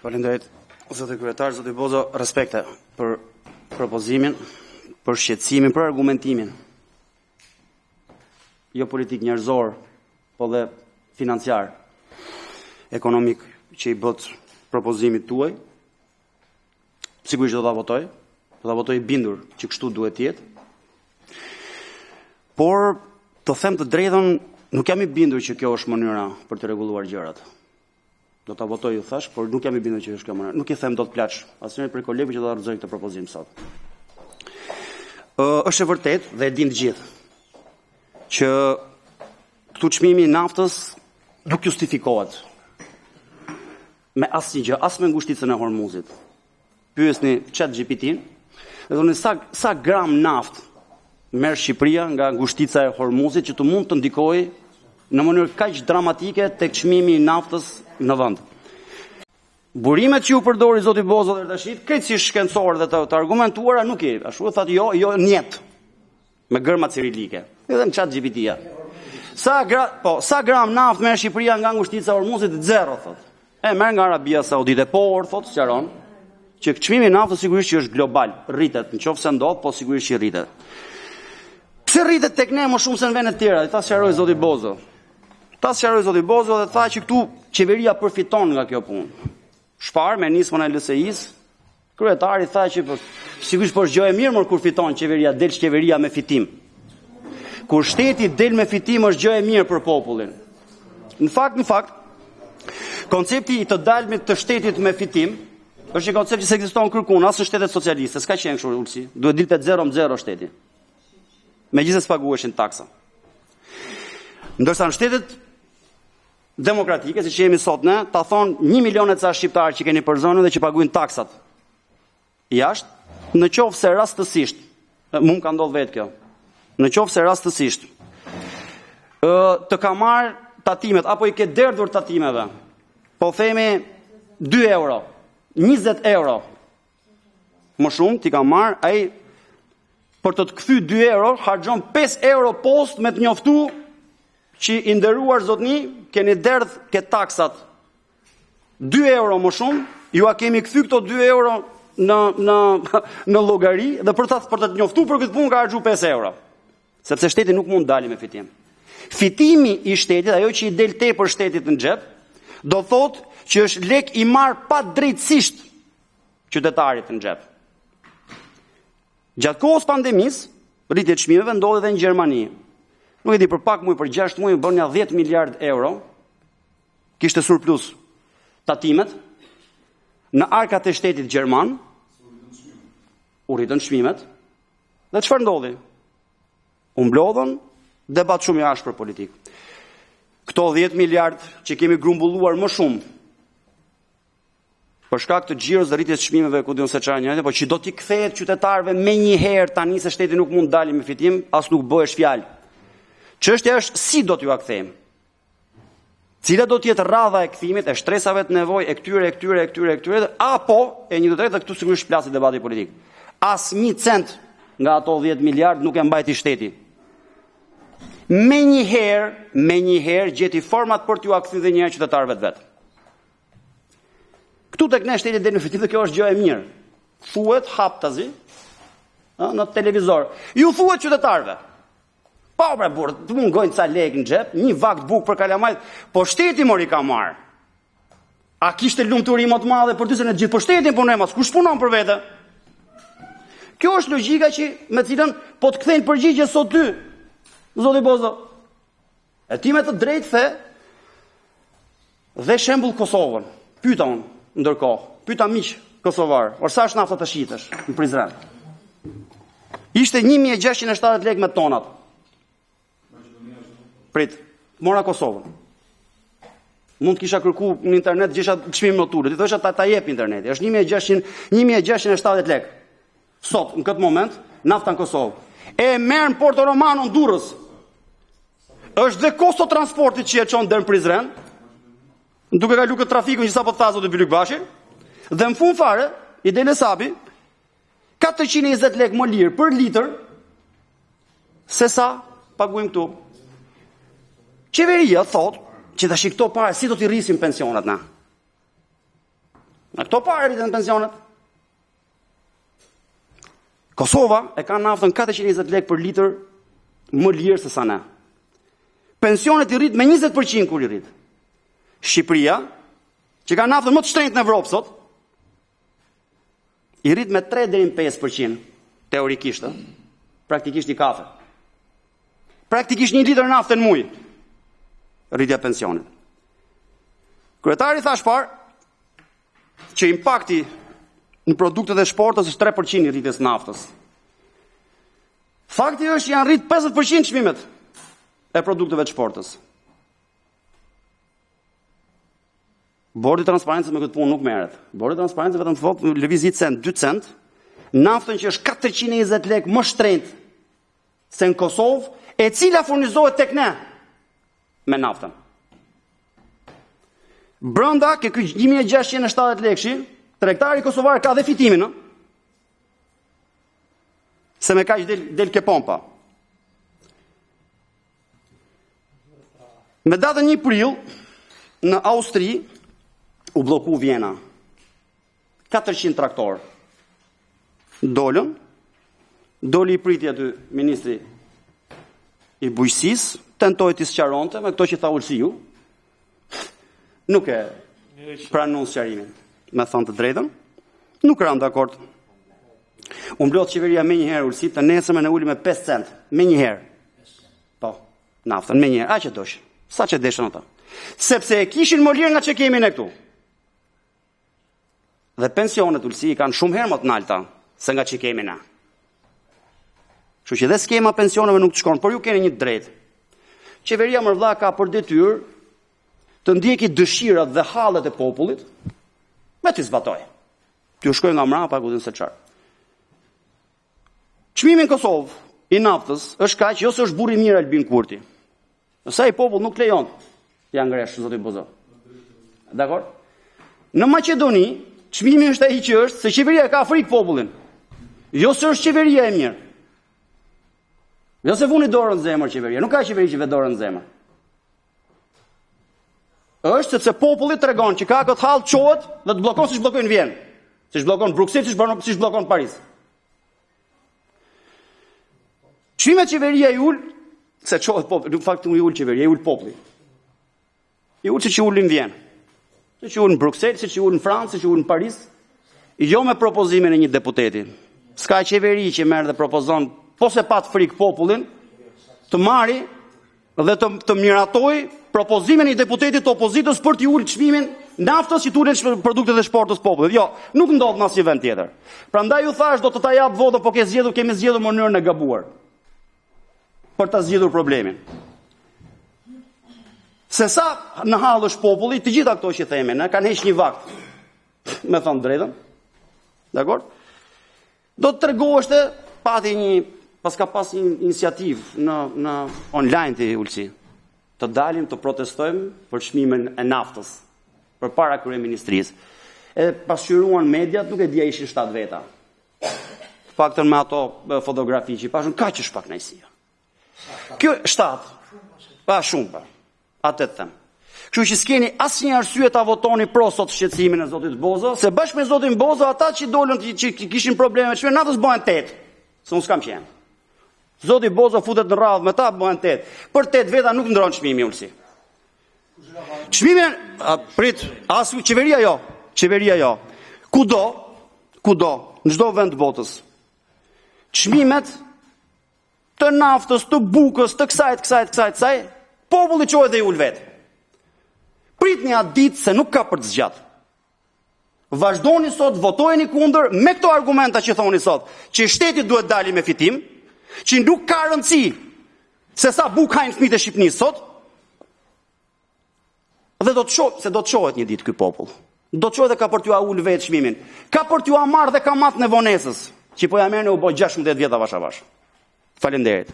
Faleminderit, zoti kryetar! Zoti Bozo, respekte për propozimin, për shqetësimin, për argumentimin jo politik njerëzor, por dhe financiar, ekonomik që i bëtë propozimit tuaj. Sigurisht do ta votoj, do ta votoj i bindur që kështu duhet të jetë. Por të them të drejtën, nuk jam i bindur që kjo është mënyra për të rregulluar gjërat. Do ta votoj, ju thashë, por nuk jam i bindur që është kjo mënyra. Nuk i them dot plaç asnjërit prej kolegëve që do ta rrëzojnë këtë propozim sot. Ë është e vërtetë dhe e dimë të gjithë që këtu çmimi i naftës nuk justifikohet me asnjë gjë, as me ngushticën e Hormuzit. Pyesni Chat GPT-n dhe thoni sa sa gram naftë merr Shqipëria nga ngushtica e Hormuzit që të mund të ndikojë në mënyrë kaq dramatike tek çmimi i naftës në vend. Burimet që ju përdori zoti Bozo deri tash, krejtësisht shkencore dhe të, të argumentuara nuk i. Ashtu thatë jo, jo njet me gërma cirilike. Edhe në chat GPT-ja. Sa gra, po, sa gram naftë merr Shqipëria nga ngushtica e Hormuzit? Zero thot. E merr nga Arabia Saudite, por thot sqaron që çmimi i naftës sigurisht që është global, rritet, nëse ndodh, po sigurisht që rritet. Pse rritet tek ne më shumë se në vende të tjera? Ta sqaroi zoti Bozo. Ta sqaroi zoti Bozo dhe tha që këtu qeveria përfiton nga kjo punë. Shpar me nismën e LSI-s, kryetari tha që po, sigurisht po është gjë e mirë mor kur fiton qeveria, del qeveria me fitim. Kur shteti del me fitim është gjë e mirë për popullin. Në fakt, në fakt, koncepti i të dalmit të shtetit me fitim është një koncept që s'ekziston kërkun, as në shtetet socialiste, s'ka qenë kështu ulsi. Duhet dilte 0 në 0 shteti. Megjithëse s'paguheshin taksa. Ndërsa në shtetet demokratike, siç jemi sot ne, ta thon 1 milion e ca shqiptarë që keni përzënë dhe që paguajnë taksat jashtë, në qoftë se rastësisht, mu më ka ndodhur vetë kjo. Në qoftë se rastësisht ë të ka marr tatimet apo i ke derdhur tatimeve, po themi 2 euro, 20 euro më shumë t'i ka marr ai për të të kthy 2 euro, harxhon 5 euro post me të njoftu që i nderuar zotni, keni derdh ke taksat 2 euro më shumë, jua kemi kthy këto 2 euro në në në llogari dhe për ta për të të njoftu për këtë punë ka harxhu 5 euro. Sepse shteti nuk mund të dali me fitim. Fitimi i shtetit, ajo që i del tepër shtetit në xhep, do thotë që është lek i marr padrejtësisht qytetarit në xhep. Gjatë kohës pandemisë, rritje e çmimeve ndodhi edhe në Gjermani. Nuk e di për pak muaj, për 6 muaj u bën ja 10 miliard euro. Kishte surplus tatimet në arkat e shtetit gjerman. U rritën çmimet. Dhe çfarë ndodhi? U mblodhën debat shumë i ashpër politik. Këto 10 miliard që kemi grumbulluar më shumë për shkak të xhiros dhe rritjes së çmimeve ku di unë se çfarë njëjtë, po që do t'i kthehet qytetarëve menjëherë tani se shteti nuk mund të dalë me fitim, as nuk bëhesh fjalë. Çështja është si do t'jua kthejmë. Cila do të jetë radha e kthimit e shtresave të nevojë e këtyre e këtyre e këtyre e këtyre apo e një të tretë dhe këtu sigurisht plasi debati politik. Asnjë cent nga ato 10 miliard nuk e mbajti shteti. Menjëherë, menjëherë gjeti format për t'jua kthyer edhe një herë qytetarëve të vet. Këtu tek ne shteti del në fitim dhe kjo është gjë e mirë. Thuhet haptazi ë në televizor. Ju thuhet qytetarëve. Po bre burr, të mungojnë ca lekë në xhep, një vakt bukë për kalamajt, po shteti mori ka marr. A kishte lumturi më të madhe për ty se ne të gjithë për shtetin punojmë, askush punon për vete. Kjo është logjika që me cilën po të kthejnë përgjigje sot ty, zoti Bozo. E ti me të drejtë the dhe shembull Kosovën. Pyeta unë ndërkohë, pyeta miq kosovar, or sa është nafta të shitesh në Prizren? Ishte 1670 lekë me tonat. Prit, mora Kosovën. Mund të kisha kërku në internet gjitha çmim më të ulët. I thosha ta ta jep interneti. Është 1600 1670 lekë. Sot në këtë moment nafta në Kosovë. E merr në Porto Romano në Durrës. Është dhe kosto transportit që e çon deri në Prizren. Duke kalu këtë trafikun që sapo tha zoti Bylykbashi, dhe në fund fare i del hesapi 420 lekë më lirë për litër se sa paguajmë këtu. Qeveria thotë që tash këto pare si do t'i rrisim pensionet na. Nga këto pare rriten pensionet. Kosova e ka naftën 420 lekë për litër më lirë se sa ne. Pensionet i rrit me 20% kur i rrit. Shqipëria, që ka naftën më të shtrenjtë në Evropë sot, i rrit me 3 deri në 5% teorikisht, ë, praktikisht i kafe. Praktikisht një litër naftë në muaj rritja e pensionit. Kryetari thash parë që impakti në produktet e shportës është 3% i rritjes naftës. Fakti është që janë rrit 50% çmimet e produkteve të shportës. Bordi i Transparencës me këtë punë nuk merret. Bordi i Transparencës vetëm thotë lëviz 1 cent, 2 cent, naftën që është 420 lekë më shtrenjtë se në Kosovë, e cila furnizohet tek ne me naftën. Brenda ke ky 1670 lekëshi, tregtari kosovar ka dhe fitimin, ë? Se me kaq del del ke pompa. Me datën 1 prill në Austri u blloku Vjena. 400 traktorë. Dolën, doli i priti aty ministri i bujqësisë, tentoi t'i sqaronte me këto që tha Ulsiu. Nuk e pranon sqarimin, me thënë të drejtën. Nuk ranë dakord. U mblodh qeveria me njëherë Ulsi, të nesërmen e uli me 5 cent, me njëherë. Po, naftën me njëherë, aq e dosh, sa që deshën ata. Sepse e kishin më lirë nga që kemi ne këtu. Dhe pensionet Ulsi i kanë shumë herë më të nalta se nga që kemi ne. Kështu që dhe skema pensioneve nuk të shkon, por ju keni një drejtë. Qeveria më vlla ka për detyrë të ndjeki dëshirat dhe hallet e popullit me t'i zbatoj. T'ju shkoj nga mrapa, ku din se çfarë. Çmimi në Kosovë i naftës është kaq, jo se është burri i mirë Albin Kurti. Nëse ai popull nuk lejon t'ia ngresh zoti Bozo. Dakor? Në Maqedoni, çmimi është ai që është, se qeveria ka frikë popullin. Jo se është qeveria e mirë. Jo se vuni dorën në zemër qeveria, nuk ka qeveri që vë dorën në zemër. Është sepse populli tregon që ka këtë hall çohet dhe të bllokon siç bllokojnë Vjenë, siç bllokon Bruksel, siç bllokon siç bllokon Paris. Çmimet qeveria i ul, se çohet populli, në fakt nuk i ul qeveria, i ul populli. I ul siç i ul në Vjenë. Siç i ul në Bruksel, siç i ul në Francë, siç i ul në Paris, jo me propozimin e një deputeti. S'ka qeveri që merr dhe propozon, po se pat frikë popullin, të marri dhe të, të miratoj propozimin e një deputeti të opozitës për t'i ulë çmimin naftës që t'ulen produktet e shportës popullit. Jo, nuk ndodh në asnjë vend tjetër. Prandaj ju thash do të ta jap votën, po ke zgjedhur, kemi zgjedhur mënyrën e gabuar për ta zgjidhur problemin. Se sa në hall është populli, të gjitha këto që themi, ne kanë heq një vakt. Me thënë drejtën. Dakor? Do të tregoheshte pati një pas ka pas një iniciativë në në online ti Ulsi. Të dalim të protestojmë për çmimin e naftës përpara kryeministrisë. E pasqyruan mediat, nuk e di a ishin 7 veta. Të paktën me ato fotografi që i pashën, kaq është pakënaqësia. Kjo 7. Pa shumë pa. Atë të them. Kështu që s'keni asnjë arsye ta votoni pro sot shqetësimin e zotit Bozo, se bashkë me zotin Bozo ata që dolën që, që, që kishin probleme me çmimin naftës bëhen 8. Se unë s'kam qenë. Zoti Bozo futet në radhë me ta bëhen 8. Për 8 veta nuk ndron çmimi Ulsi. Çmimin a, prit, as qeveria jo, qeveria jo. Kudo, kudo, në çdo vend të botës. Çmimet të naftës, të bukës, të kësaj, të kësaj, të kësaj, të kësaj, populli çohet dhe i ul vetë. Pritni atë ditë se nuk ka për të zgjat. Vazhdoni sot, votojeni kundër me këto argumenta që thoni sot, që shteti duhet dali me fitim, që nuk ka rëndësi se sa bukë hajnë fëmijët e Shqipërisë sot. Dhe do të shoh, se do të shohet një ditë ky popull. Do të shohet dhe ka për t'ju ul vetë çmimin. Ka për t'ju marrë dhe kamatën e vonesës, që po ja merrni u bë 16 vjet avash avash. Faleminderit.